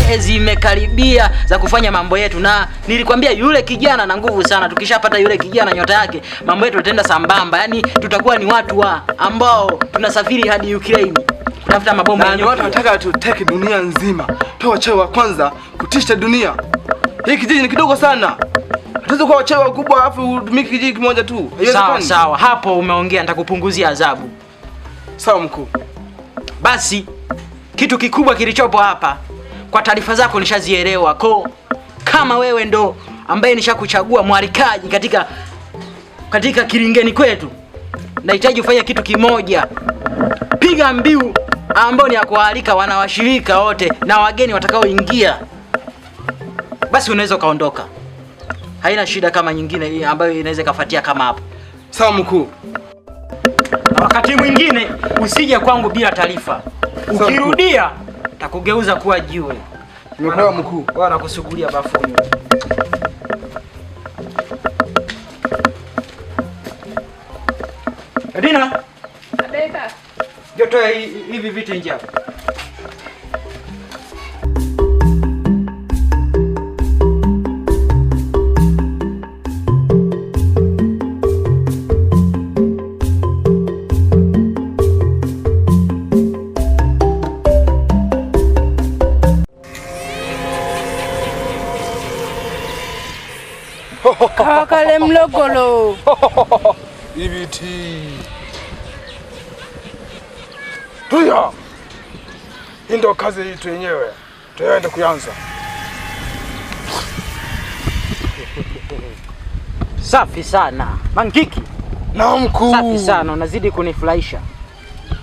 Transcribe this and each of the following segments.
Tarehe zimekaribia za kufanya mambo yetu, na nilikwambia yule kijana na nguvu sana. Tukishapata yule kijana nyota yake, mambo yetu yataenda sambamba. Yaani tutakuwa ni watu wa ambao tunasafiri hadi Ukraine kutafuta mabomu Na ya ndio watu nyuklia. wanataka tuteke dunia nzima. Toa wachawi wa kwanza kutisha dunia. Hii kijiji ni kidogo sana. Hatuwezi kuwa wachawi wakubwa alafu utumike kijiji kimoja tu. Sawa Haiwezekani. sawa, hapo umeongea, nitakupunguzia adhabu. Sawa mkuu. Basi kitu kikubwa kilichopo hapa, kwa taarifa zako nishazielewa. Ko, kama wewe ndo ambaye nishakuchagua mwarikaji katika kilingeni kwetu, nahitaji ufanye kitu kimoja. Piga mbiu ambao ni ya kuwaalika wanawashirika wote na wageni watakaoingia, basi unaweza ukaondoka, haina shida kama nyingine hii ambayo inaweza ikafuatia kama hapo. Sawa mkuu. Na wakati mwingine usije kwangu bila taarifa. Ukirudia takugeuza kuwa jiwe. Nimekuelewa mkuu. Wala kusugulia bafuni. Edina, Abeka. njoo toa hivi viti nje hapa. Kakale mlogolo. Ibiti. Tulia. Hii ndio kazi yetu yenyewe. Tuende kuanza. Safi sana. Mangiki, Na mkuu. safi sana, unazidi kunifurahisha.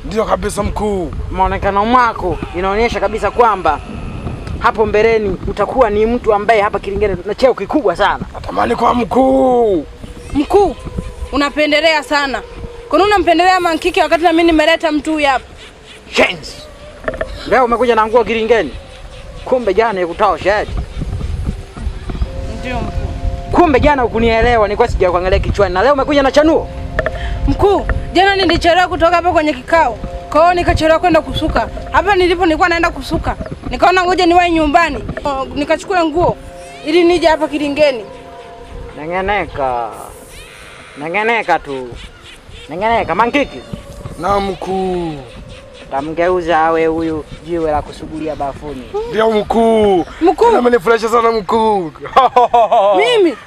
Ndio kabisa mkuu. Maonekano mwako inaonyesha kabisa kwamba hapo mbeleni utakuwa ni mtu ambaye hapa Kilingeni na cheo kikubwa sana. Natamani kwa mkuu. Mkuu, unapendelea sana. Kwa nini unampendelea Mankiki wakati na mimi nimeleta mtu huyu hapa? Shenzi. Leo umekuja na nguo Kilingeni. Kumbe jana ikutosha eti. Ndio mkuu. Kumbe jana hukunielewa, nilikuwa sijakuangalia kichwani na leo umekuja na chanuo. Mkuu, jana nilichelewa kutoka hapa kwenye kikao. Kwa hiyo nikachelewa kwenda kusuka. Hapa nilipo nilikuwa naenda kusuka. Nikaona ngoja niwahi nyumbani. Nikachukue nguo ili nije hapa Kilingeni. Nengeneka. Nengeneka tu. Nengeneka Mankiki. Na mkuu. Tamgeuza awe huyu jiwe la kusugulia bafuni. Ndio mkuu. Mkuu. Tena amenifurahisha sana mkuu. Mimi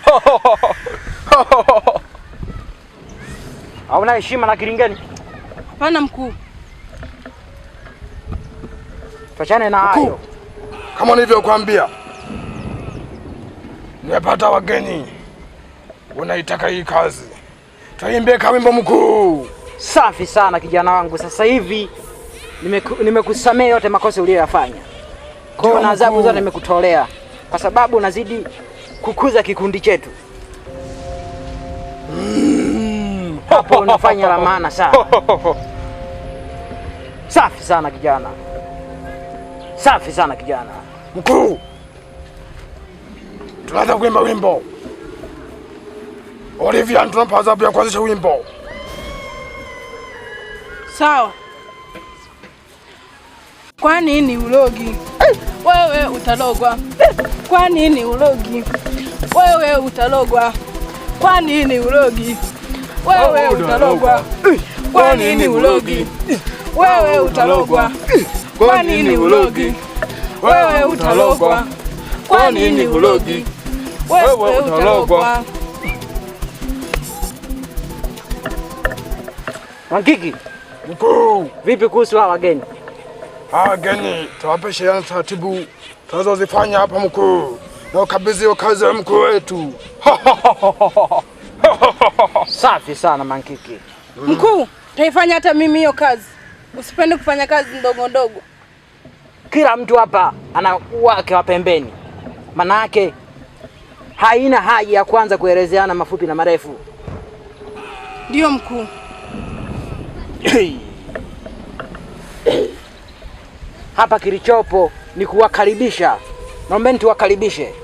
Hauna heshima na Kilingeni. hapana mkuu. Tuachane na Mkuu. hayo. Kama nilivyokuambia, nimepata wageni wanaitaka hii kazi. Tuimbie kawimbo mkuu. Safi sana kijana wangu, sasa hivi nimekusamehe yote makosa uliyoyafanya. Kwa hiyo Ndio, na adhabu mkuu. zote nimekutolea kwa sababu unazidi kukuza kikundi chetu. Hapo unafanya la maana sana. Safi sana kijana, safi sana kijana. Mkuu, tunaanza kuimba wimbo. Olivia, tunampa adhabu ya kuanzisha wimbo. Sawa. Kwa nini ulogi? Wewe utalogwa. Kwa nini ulogi? Wewe utalogwa. Kwa nini ulogi? Wewe utalogwa. Kwa nini ulogi? Wewe utalogwa. Kwa nini ulogi? Wewe utalogwa. Kwa nini ulogi? Wewe utalogwa. Mankiki, Mkuu, vipi kuhusu hawa wageni? hawa wageni tuwape sheria na taratibu tunazozifanya hapa mkuu, na ukabidhi hiyo kazi ya mkuu wetu. Safi sana Mankiki. Mkuu, taifanya hata mimi hiyo kazi. Usipende kufanya kazi ndogo ndogo. Kila mtu hapa ana wake wa pembeni, manake haina haja ya kuanza kuelezeana mafupi na marefu. Ndiyo mkuu. Hapa kilichopo ni kuwakaribisha. Naombeni tuwakaribishe.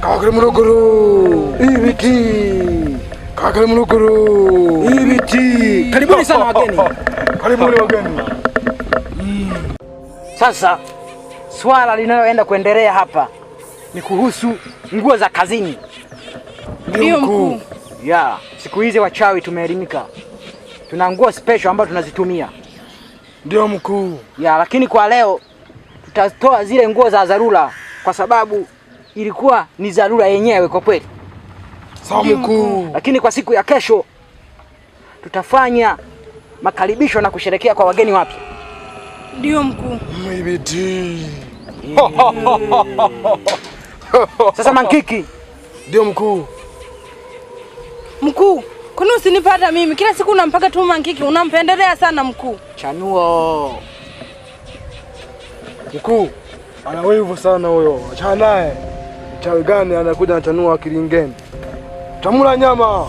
Kakali muluguru. Ibiti. Kakali muluguru. Ibiti. Karibuni sana wageni. Karibuni wageni. Sasa Swala linaloenda kuendelea hapa ni kuhusu nguo za kazini. Ndio mkuu. Ya, siku hizi wachawi tumeelimika. Tuna nguo special ambazo tunazitumia. Ndio mkuu. Ya, lakini kwa leo tutatoa zile nguo za dharura kwa sababu ilikuwa ni dharura yenyewe kwa kweli. Sawa mkuu. Lakini kwa siku ya kesho tutafanya makaribisho na kusherekea kwa wageni wapya. Ndio mkuu. Mwibiti. Sasa Mankiki. Ndio mkuu. Mkuu, kwani usinipata mimi? Kila siku unampaka tu Mankiki, unampendelea sana mkuu. Chanuo. Mkuu, ana wivu sana huyo. Achana naye. Mchawi gani anakuja anachanua kilingeni? Tamula nyama.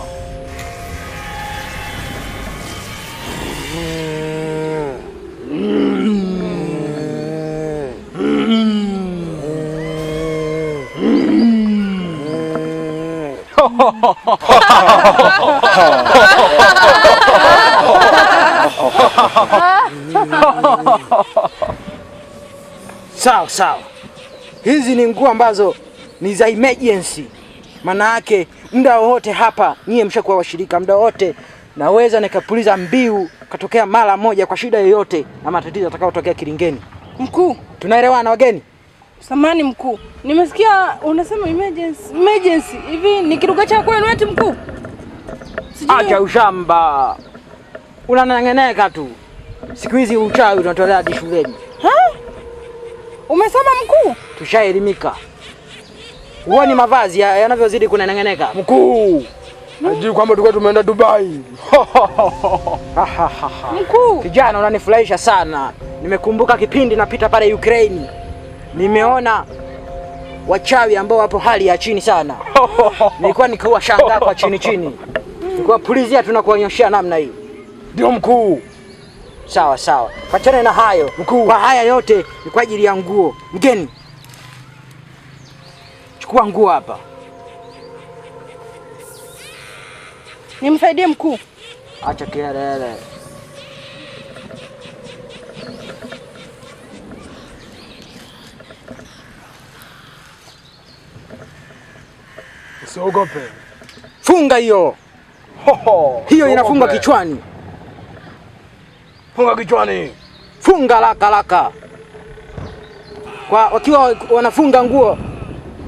Sawa sawa. Hizi ni nguo ambazo ni za emergency. Maana yake muda wote hapa nyie mshakuwa washirika, muda wote naweza nikapuliza mbiu katokea mara moja kwa shida yoyote na matatizo yatakayotokea kilingeni. Mkuu, tunaelewana wageni? Samani mkuu, nimesikia unasema emergency. Emergency hivi ni kiruga cha kwenu eti mkuu? Sijui. Acha ushamba. Unanengeneka tu. Siku hizi uchawi unatolea hadi shuleni. Ha? Umesoma mkuu? Tushaelimika. Huoni mavazi yanavyozidi kunengeneka? Mkuu, hajui kwamba tulikuwa tumeenda Dubai. Mkuu, kijana unanifurahisha sana. Nimekumbuka kipindi napita pale Ukraine. Nimeona wachawi ambao wapo hali ya chini sana. Nilikuwa nikiwashangaa kwa chini chini. Nilikuwa pulizia tunakuonyoshia namna hii. Ndio mkuu. Sawa sawa. Achana na hayo. Mkuu. Kwa haya yote ni kwa ajili ya nguo. Mgeni, chukua nguo hapa. Nimsaidie mkuu. Acha kelele. Usiogope. Funga hiyo. Hiyo inafunga kichwani. Funga kichwani. Funga laka laka. Kwa wakiwa wanafunga nguo,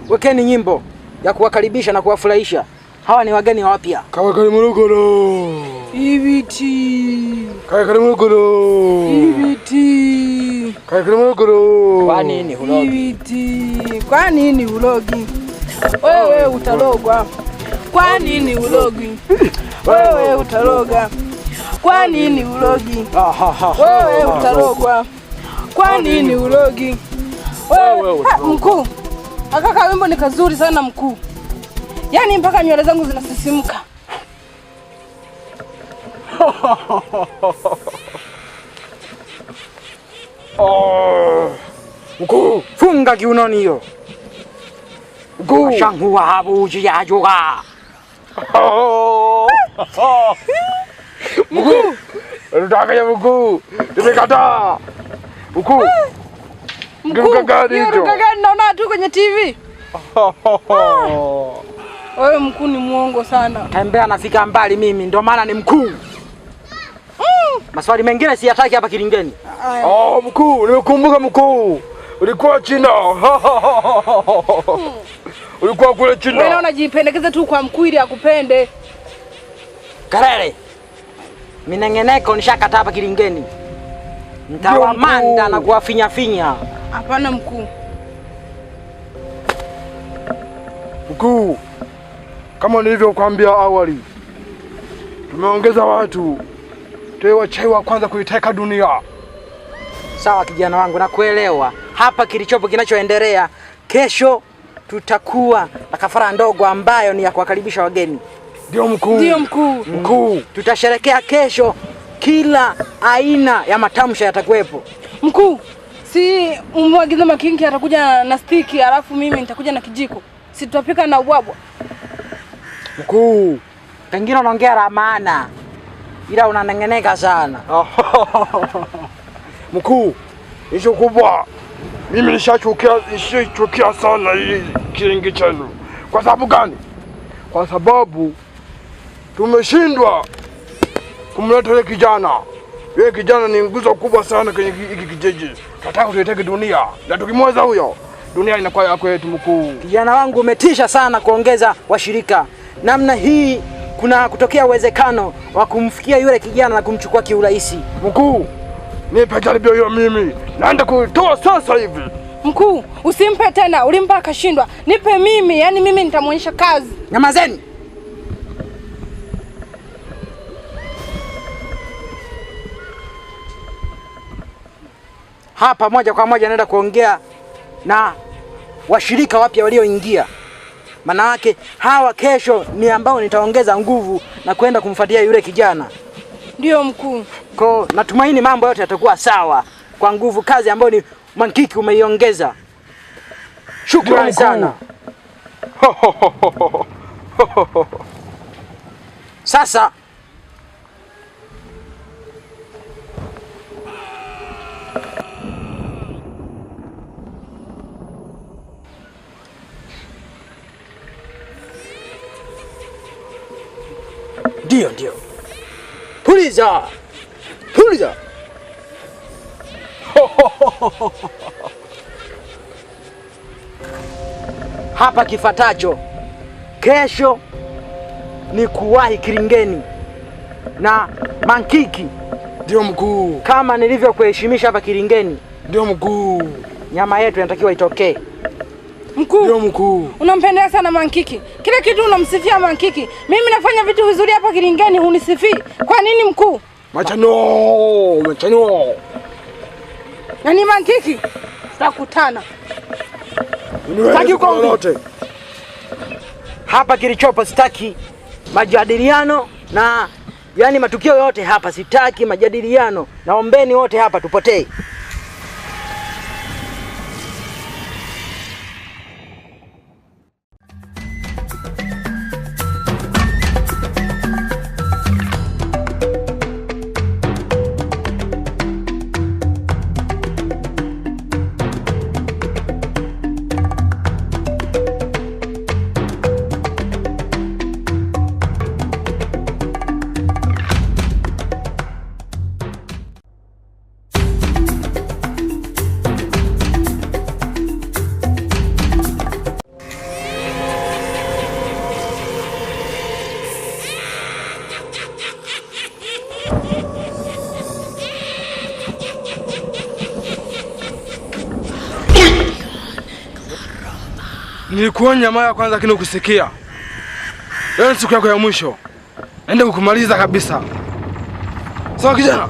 wekeni nyimbo ya kuwakaribisha na kuwafurahisha. Hawa ni wageni wapya. Kawakalimuruguru. Ibiti. Kawakalimuruguru. Ibiti. Kawakalimuruguru. Kwa nini hulogi? Ibiti. Kwa nini hulogi? Wewe utalogwa. Kwa nini ulogi? Wewe utaloga. Kwa nini ulogi? Wewe utalogwa. Kwa nini ulogi? Wewe mkuu. Akaka wimbo ni kazuri sana mkuu. Yaani mpaka nywele zangu zinasisimka. Oh. Mkuu, funga kiunoni hiyo. Mkuu. Shangu habuji ya juga. Mkuu. Unataka ya mkuu. Tumekataa. Mkuu. Mkuu, hiyo gani naona tu kwenye TV? Wewe mkuu ni muongo sana. Tembea nafika mbali mimi, ndio maana ni mkuu. Maswali mengine siyataki hapa kilingeni. Oh, mkuu, nimekumbuka mkuu. Ulikuwa China. Ulikuwa kule China. Wewe unajipendekeza tu kwa mkuu ili akupende. Karele. Minengeneko nishakata hapa kilingeni. Nitawamanda na kuwafinya finya. Hapana mkuu. Mkuu, kama nilivyokuambia awali, tumeongeza watu. Tuwe wachawi wa kwanza kuiteka dunia. Sawa kijana wangu, nakuelewa. Hapa kilichopo kinachoendelea, kesho tutakuwa na kafara ndogo ambayo ni ya kuwakaribisha wageni. Ndio mkuu. Ndio mkuu. Mkuu, tutasherekea kesho, kila aina ya matamsha yatakuwepo. Mkuu, si umwagize Makinki atakuja na stiki, alafu mimi nitakuja na kijiko. Si tutapika na ubwabwa. Mkuu, pengine unaongea la maana ila unanengeneka sana. Mkuu, hicho kubwa. Mimi nishachukia sana hii kiringi chenu. Kwa sababu gani? Kwa sababu tumeshindwa kumleta yule kijana. Yule kijana ni nguzo kubwa sana kwenye hiki kijiji. Tunataka tuiteke dunia, na tukimweza huyo, dunia inakuwa yako yetu mkuu. Kijana wangu umetisha sana kuongeza washirika. Namna hii kuna kutokea uwezekano wa kumfikia yule kijana na kumchukua kiurahisi. Mkuu, nipe jaribio hiyo mimi. Naenda kuitoa sasa hivi. Mkuu, usimpe tena, ulimpa akashindwa. Nipe mimi, yani mimi nitamuonyesha kazi. Nyamazeni. Hapa moja kwa moja naenda kuongea na washirika wapya walioingia. Maana yake hawa kesho ni ambao nitaongeza nguvu na kwenda kumfuatia yule kijana. Ndio mkuu. Kwa natumaini mambo yote yatakuwa sawa kwa nguvu kazi ambayo ni Mankiki umeiongeza. Shukrani sana. Sasa ndio. Puliza. Puliza. Hapa kifatacho kesho ni kuwahi kiringeni na Mankiki. Ndio mkuu. Kama nilivyokuheshimisha hapa kiringeni. Ndio mkuu. Nyama yetu inatakiwa itokee. Mkuu. Ndio mkuu. Unampendea sana Mankiki. Kila kitu unamsifia Mankiki. Mimi nafanya vitu vizuri hapa kiringeni hunisifii. Kwa nini mkuu? Machano, machano. Na ni Mankiki? Tutakutana. Sitaki ugomvi. Hapa kilichopo sitaki majadiliano na yani matukio yote hapa sitaki majadiliano. Naombeni wote hapa tupotee. Nilikuonya mara ya kwanza lakini ukusikia. Leo ni siku yako ya mwisho. Naenda kukumaliza kabisa. Sawa kijana?